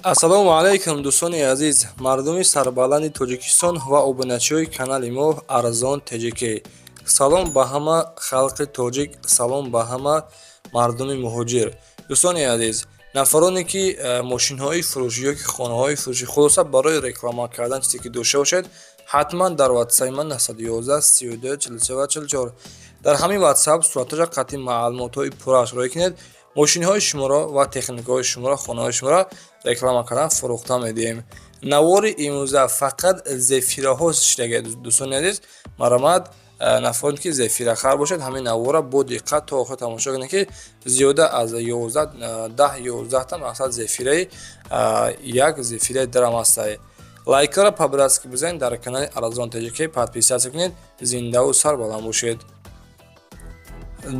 Ассалому алайкум, дӯстони азиз, мардуми сарбаланди Тоҷикистон ва обуначиҳои канали мо Арзон ТЖК. Салом ба ҳама халқи тоҷик, салом ба ҳама мардуми муҳоҷир. Дӯстони азиз, нафароне ки мошинҳои фурӯшӣ ё ки хонаҳои фурӯшӣ, хулоса барои реклама кардан чизе ки дошта бошед, ҳатман дар ватсапи ман 911 32 43 44 дар ҳамин ватсап суратҳоша қатъи маълумотҳои пуррааш роҳӣ кунед. Мошинҳои шуморо ва техникаҳои шуморо, хонаҳои шуморо реклама кардан фурӯхта медиҳем. Навори имрӯза фақат зефираҳо шидаги, дӯстони азиз. Марҳамат, нафароне ки зефирахар бошед, ҳамин наворро бо диққат то охир тамошо кунед, ки зиёда аз 10 11та мақсад зефираи як зефираи дарам ҳастай. Лайкаро по-братски бизанед, дар канали Арзон ТЖК подписаться кунед, зиндаву сарбаланд бошед.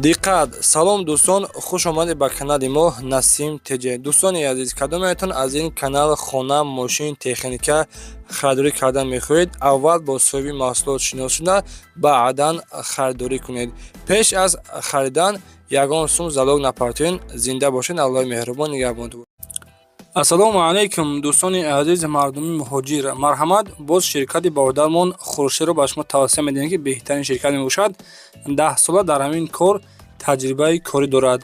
Диққат! Салом, дӯстон, хуш омадед ба канали мо Насим ТЖ. Дӯстони азиз, кадометон аз ин канал хона, мошин, техника харидорӣ кардан мехоҳед, аввал бо соҳиби маҳсулот шинос шуда, баъдан харидорӣ кунед. Пеш аз харидан ягон сум залог напартоед. Зинда бошед, Аллоҳи меҳрубон нигаҳбон. Ассалому алайкум, дӯстони азиз, мардуми муҳоҷир. Марҳамат, боз ширкати бародармон Хуршедро ба шумо тавсия медиҳем, ки беҳтарин ширкат мебошад. 10 сола дар ҳамин кор таҷрибаи корӣ дорад.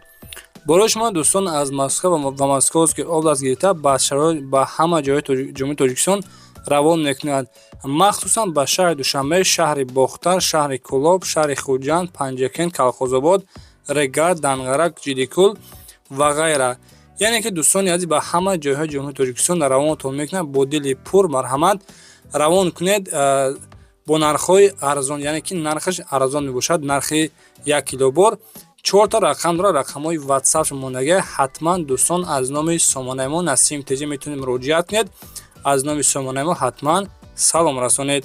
Барои шумо, дӯстон, аз Москва ва Московский область гирифта ба ҳама ҷойҳои Ҷумҳурии Тоҷикистон равон мекунад, махсусан ба шаҳри Душанбе, шаҳри Бохтар, шаҳри Кӯлоб, шаҳри Хуҷанд, Панҷакент, Калхозобод, Регар, Данғарак, Ҷидикул ва ғайра. Яъне ки, дӯстони азиз, ба ҳама ҷойҳои Ҷумҳурии Тоҷикистон равонатон мекунад. Бо дили пур марҳамат равон кунед бо нархҳои арзон, яъне ки нархаш арзон мебошад. Нархи 1 кило бор чорта рақам дорад, рақамҳои ватсап мондага. Ҳатман, дӯстон, аз номи сомонаи мо Насим ТЖ метавонед муроҷиат кунед, аз номи сомонаи мо ҳатман салом расонед.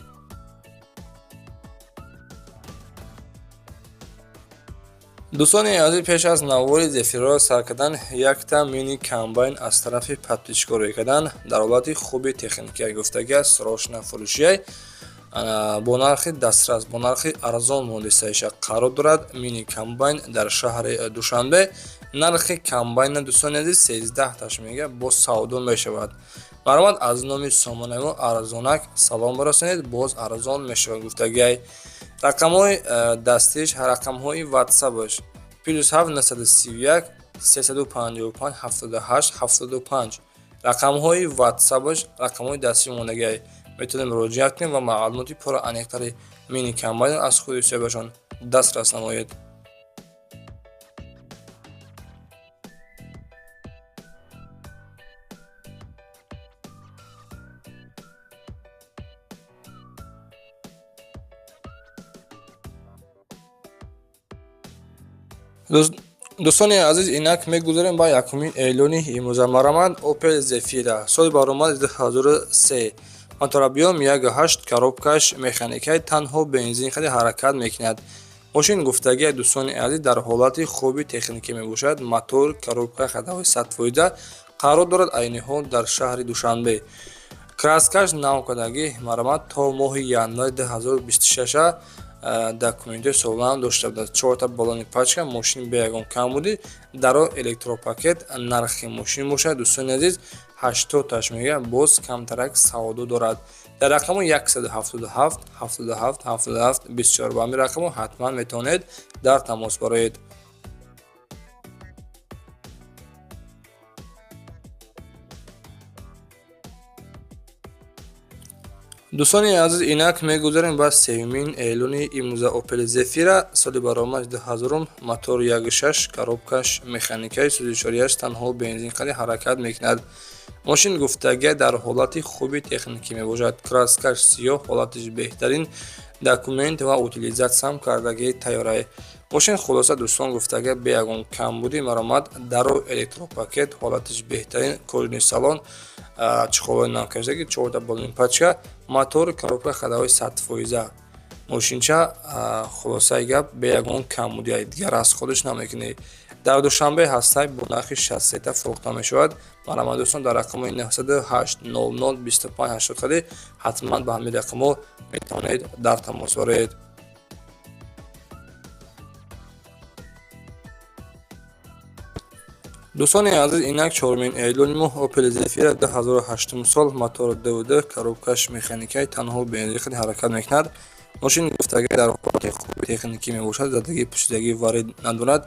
Дӯстони азиз, пеш аз навори зефирро сар кардан, якта мини комбайн аз тарафи подписчикҳо рӯй кардан, дар ҳолати хуби техникия гуфтагиа, срочно фурӯшияй, бо нархи дастрас, бо нархи арзон мондисаиша. Қарор дорад мини комбайн дар шаҳри Душанбе. Нархи комбайна, дӯстони азиз, 13 таш мега, боз савдо мешавад. Марҳамат, аз номи сомонаи мо арзонак салом барасонед, боз арзон мешавад гуфтагиай. Рақамҳои дастиш, рақамҳои ватсапаш +7 931 355 78 75. Рақамҳои ватсапаш, рақамҳои дастӣ мондагиай, метавонед муроҷиат кунед ва маълумоти пурра аниқтари мини комбайн аз худи соҳибашон дастрас намоед. Дӯстони азиз, инак мегузарем ба якумин эълони имрӯза. Марҳамат, Опел Зефира, соли баромади 2003, моторобъём 1,8, коробкаш механикаи, танҳо бензин хади ҳаракат мекунад. Мошин гуфтагия, дӯстони азиз, дар ҳолати хуби техникӣ мебошад. Мотор, коробка ходовой 100%. Қарор дорад айни ҳол дар шаҳри Душанбе. Краскаш навкардагӣ. Марҳамат, то моҳи январи 2026 документҳои солам дошта будааст. Чорта баллони пачка, мошин бе ягон камбудӣ, даро электропакет. Нархи мошин бошад, дӯстони азиз, 80 таш мега, боз камтарак савдо дорад. Дар рақаму 177 77 77 24 ба ҳамин рақаму ҳатман метавонед дар тамос бароед. Дӯстони азиз, инак мегузарем ба сеюмин эълони имрӯза. Опел Зефира, соли баромад 2000, мотор 1,6, коробкаш механикаи, сӯзишвориаш танҳо бензин хади ҳаракат мекунад. Мошин гуфтагия дар ҳолати хуби техникӣ мебошад. Краскаш сиёҳ, ҳолатиш беҳтарин, документ ва утилизатсиям кардагии тайёрае мошин. Хулоса, дӯстон, гуфтагия бе ягон камбудӣ. Маромад, даро электропакет, ҳолатиш беҳтарин, кожаный салон, чехолҳои навкашидагӣ, чорта баллони пачка, мотор, коробка ходовой 100%. Мошинча, хулосаи гап, бе ягон камбудӣ, дигар аз худаш намекунӣ. Дар Душанбе ҳастай, бо нархи 63 фурӯхта мешавад. Марҳамат, дӯстон, дар рақамҳои 908 00 25 80 хади ҳатман ба ҳамин рақамҳо метавонед дар тамос бароед. Дӯстони азиз, инак чорумин эълони мо Opel Zafira 2008 сол, мотор 2.2, коробкаш механикай, танҳо бензин хеле ҳаракат мекунад. Мошин гуфтагӣ дар ҳолати хуби техникӣ мебошад, задагӣ, пӯшидагӣ варид надорад.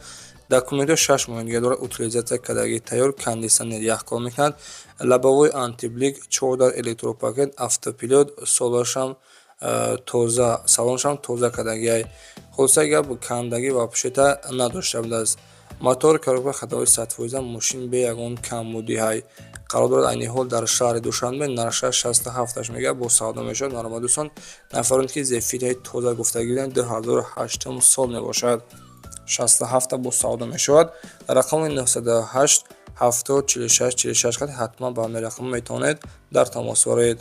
Документҳо 6 моҳ дига дорад, утилизация кардагӣ тайёр, кондитсионер ях кор мекунад, лобовой антиблик, чордар электропакет, автопилот, солашам тоза, салоншам тоза кардагиай. Хулосаи гап, кандагӣ ва пӯшида надошта будааст. Мотор, коробка ходовой 100%, мошин бе ягон камбудиҳай. Қарор дорад айни ҳол дар шаҳри Душанбе, нархаш 67-аш мега, бо савдо мешавад. Марҳамат, дӯстон, нафароне ки Зефираи тоза гуфтагӣ буданд, 2008 сол мебошад, 67-та бо савдо мешавад. Дар рақами 908 70 46 46 хат ҳатман ба ҳамин рақам метавонед дар тамос боред.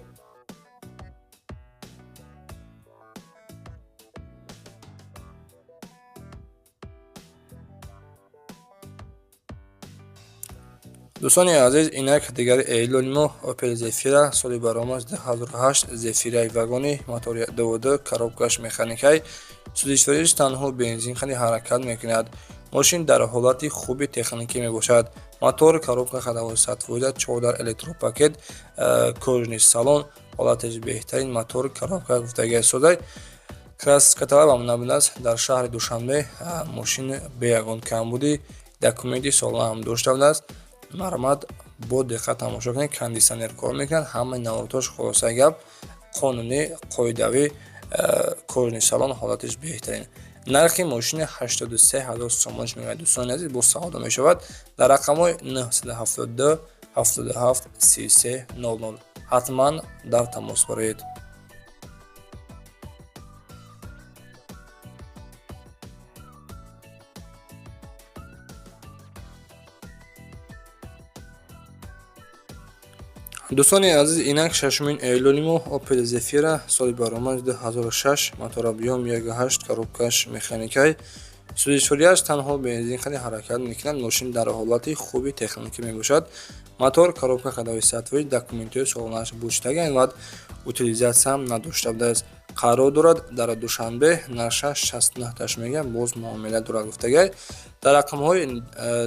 Дӯстони азиз, инак дигари эълони мо Opel Zafira, соли баромад 2008, Зефираи вагони, мотори 2.2, коробкаш механикай, сӯзишвориш танҳо бензин хеле ҳаракат мекунад. Мошин дар ҳолати хуби техникӣ мебошад. Мотор, коробка ходовой 100%, чордар электропакет, кожаный салон, ҳолаташ беҳтарин, мотор, коробка гуфтагиаш созай, краскаталабам набудааст. Дар шаҳри Душанбе, мошин бе ягон камбудӣ, документи солона ҳам дошта будааст. Марҳамат, бо диққат тамошо кунед. Кондитсионер кор мекунад, ҳамаи наворотош, хулосаи гап, қонунӣ, қоидавӣ, кожаный салон, ҳолаташ беҳтарин. Нархи мошини 83 ҳазор сомониш мегӯяд. Дӯстони азиз, бо савдо мешавад. Дар рақамҳои 972 77 33 00 ҳатман дар тамос боред. Дӯстони азиз, инак шашумин эълони мо Opel Zafira, соли баромад 2006, мотор объём 1.8, коробкаш механикай, сӯзишвориаш танҳо бензин хеле ҳаракат мекунад. Мошин дар ҳолати хуби техникӣ мебошад. Мотор, коробка ходовой 100%, документҳои солонааш бучтаган ва утилизатсияам надошта будааст. Қарор дорад дар Душанбе, нархаш 69-таш мегӯяд, боз муомила дорад гуфтагай. Дар рақамҳои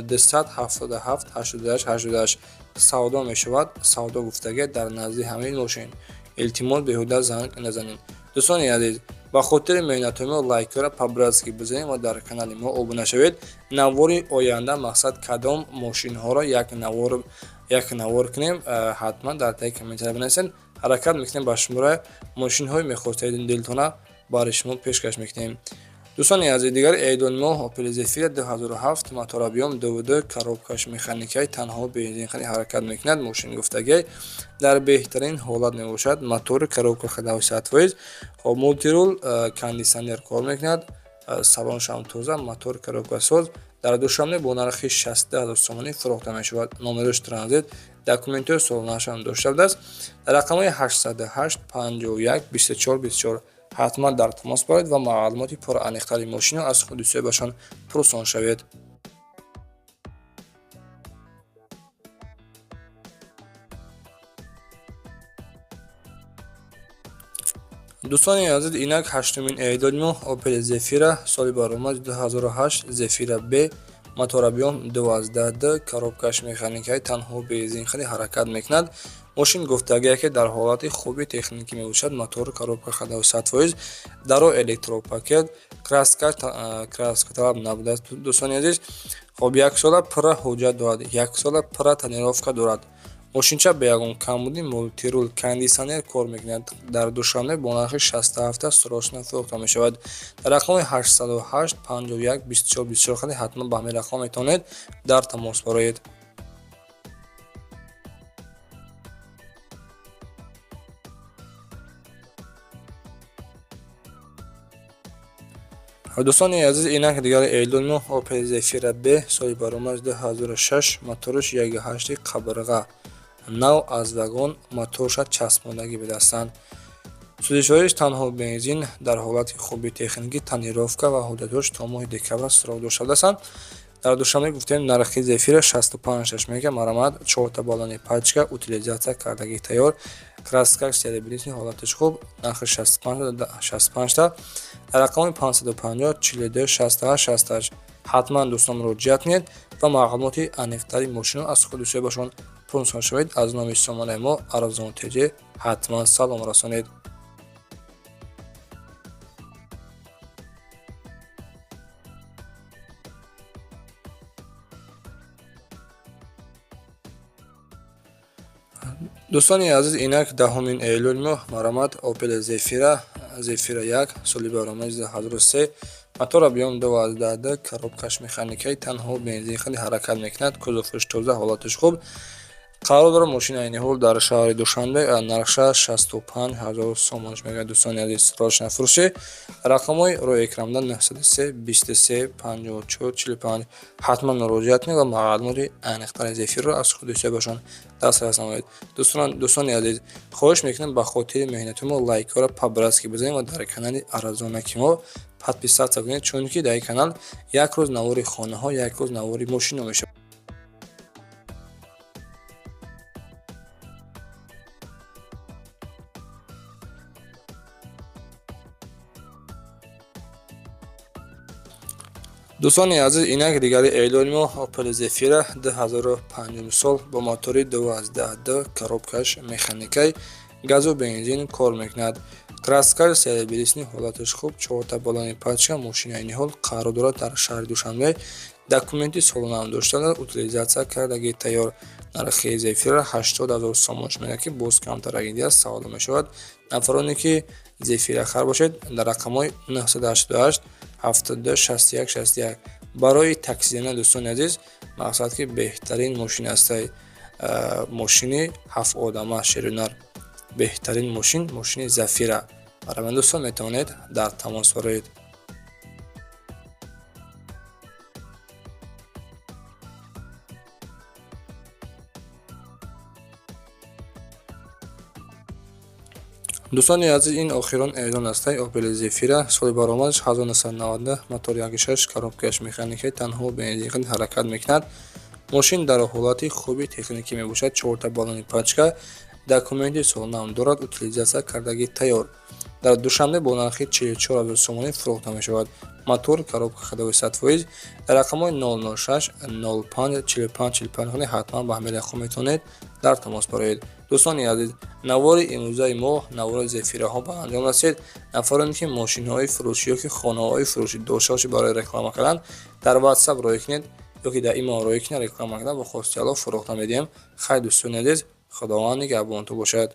277 88 88 савдо мешавад. Савдо гуфтагай дар назди ҳамин мошин. Илтимос, беҳуда занг назанед. Дӯстони азиз, ба хотири меҳнатҳои мо лайкҳоро по-братски бизанед ва дар канали мо обуна шавед. Навори оянда мақсад кадом мошинҳоро як навор кунем, ҳатман дар таги комментария бинависед. Ҳаракат мекунем, ба шуморо мошинҳои мехостаи дилтона барои шумо пешкаш мекунем. Дӯстони азиз, дигар эълони мо Opel Zafira 2007, мотор объём 2.2, коробкаш механикай, танҳо бензин хеле ҳаракат мекунад. Мошин гуфтагай дар беҳтарин ҳолат мебошад. Мотори, коробка ходовой 100%, хоб, мультирул, кондитсионер кор мекунад, салоншам тоза, мотор, коробка соз. Дар Душанбе бо нархи 62 ҳазор сомонӣ фурӯхта мешавад. Номерош транзит, документҳои солонаашам дошта будааст. Дар рақамҳои 808 51 24 24 ҳатман дар тамос боред ва маълумоти пурааниқтари мошинро аз худи соҳибашон пурсон шавед. Дӯстони азиз, инак ҳаштумин эълони мо Opel Zafira, соли баромад 2008, Zafira B, мотор объём 2.2, коробкаш механикаи, танҳо бензин хеле ҳаракат мекунад. Мошин гуфтагие ки дар ҳолати хуби техникӣ мебошад. Мотор, коробка ходовой 100%, даро электропакет, краска талаб набудааст. Дӯстони азиз, хоб, яксола пурра ҳуҷҷат дорад, яксола пурра тонировка дорад. Мошинча бе ягон камбудӣ, мультирул, кондитсионер кор мекунад. Дар Душанбе бо нархи 67 срочно фурӯхта мешавад. Дар рақами 808 51 24 24 хеле ҳатман ба ҳамин рақам метавонед дар тамос бароед. Дӯстони азиз, инак дигар эълони мо Opel Zafira B, соли баромад 2006, мотораш 1.8, қабирға, нав аз вагон, моторша часпондагӣ бидастанд. Сӯзишвориш танҳо бензин, дар ҳолати хуби техникӣ, тонировка ва ҳуҷҷатҳош то моҳи декабр срок дошта будастанд. Дар Душанбе гуфтем, нархи Зефира 65 мега. Марамат, чорта баллони пачка, утилизация кардагӣ тайёр, краска серебряный, ҳолаташ хуб, нархи 65 та. Дар рақами 550 42 68 68 Ҳатман, дӯстон, муроҷиат кунед ва маълумоти аниқтари мошинро аз худи соҳибашон пурсон шавед. Аз номи сомонаи мо Арзон ТЖ ҳатман салом расонед. Дӯстони азиз, инак 10-умин эълони мо маромад Opel Zafira, Zafira 1, соли баромади 2003, мотор объем 2.2, коробкаш механикаи, танҳо бензин хеле ҳаракат мекунад, кузоваш тоза, ҳолаташ хуб. Қарор дорад мошини айни ҳол дар шаҳри Душанбе, нархша 65 ҳазор сомонш мегӯяд. Дӯстони азиз, срочно фурӯшӣ. Рақамҳои рӯи экранда 903 23 54 45. Ҳатман муроҷиат кунед ва маълумоти аниқтари Зефирро аз худи соҳибашон дастрас намоед. Дӯстони азиз, хоҳиш мекунем, ба хотири меҳнати мо лайкҳоро по-братски бизанед ва дар канали арзонаки мо подписаться кунед, чунки дар ин канал як рӯз навори хонаҳо, як рӯз навори мошино мешавад. Дӯстони азиз, инак дигари эълони мо Opel Zafira 2005 сол бо мотори 2.2, коробкаш механикай, газу бензин кор мекунад, краскаш серебряный, ҳолаташ хуб, чорта баллони пачка. Мошини айни ҳол қарор дорад дар шаҳри Душанбе, документи солонаам дошта, утилизация кардаги тайёр. Нархи Зефира 80 ҳазор сомонш мегӯяд, ки боз камтар агиди аст, савдо мешавад. Нафароне ки Зефира хар бошед, дар рақамҳои 988 72 61 61 барои таксизана. Дӯстони азиз, мақсад ки беҳтарин мошин ҳастай, мошини ҳафт одама, шерунар, беҳтарин мошин, мошини Зафира. Барои дӯстон метавонед дар тамос бароед. Дӯстони азиз, ин охирон эълон ҳастай. Opel Zafira, соли баромадаш 1999, мотор 1.6, коробкааш механикаи, танҳо бензин ҳаракат мекунад. Мошин дар ҳолати хуби техникӣ мебошад, чорта баллони пачка, документи солонаам дорад, утилизация кардагӣ тайёр. Дар Душанбе бо нархи 44 ҳазор сомонӣ фурӯхта мешавад. Мотор, коробка ходовой 100%. Дар рақамҳои 006 05 45 45 ҳатман ба ҳамин рақам метавонед дар тамос бароед. Дӯстони азиз, навори имрӯзаи мо, навори Зефираҳо, ба анҷом расид. Нафароне ки мошинҳои фурӯшӣ ёки хонаҳои фурӯшӣ дошта бошед барои реклама кардан, дар WhatsApp роҳӣ кунед ёки дар имо роҳӣ кунед, реклама кардан, бо хости Аллоҳ фурӯхта медиҳем. Хайр, дӯстони азиз, Худованд нигаҳбонтон бошад.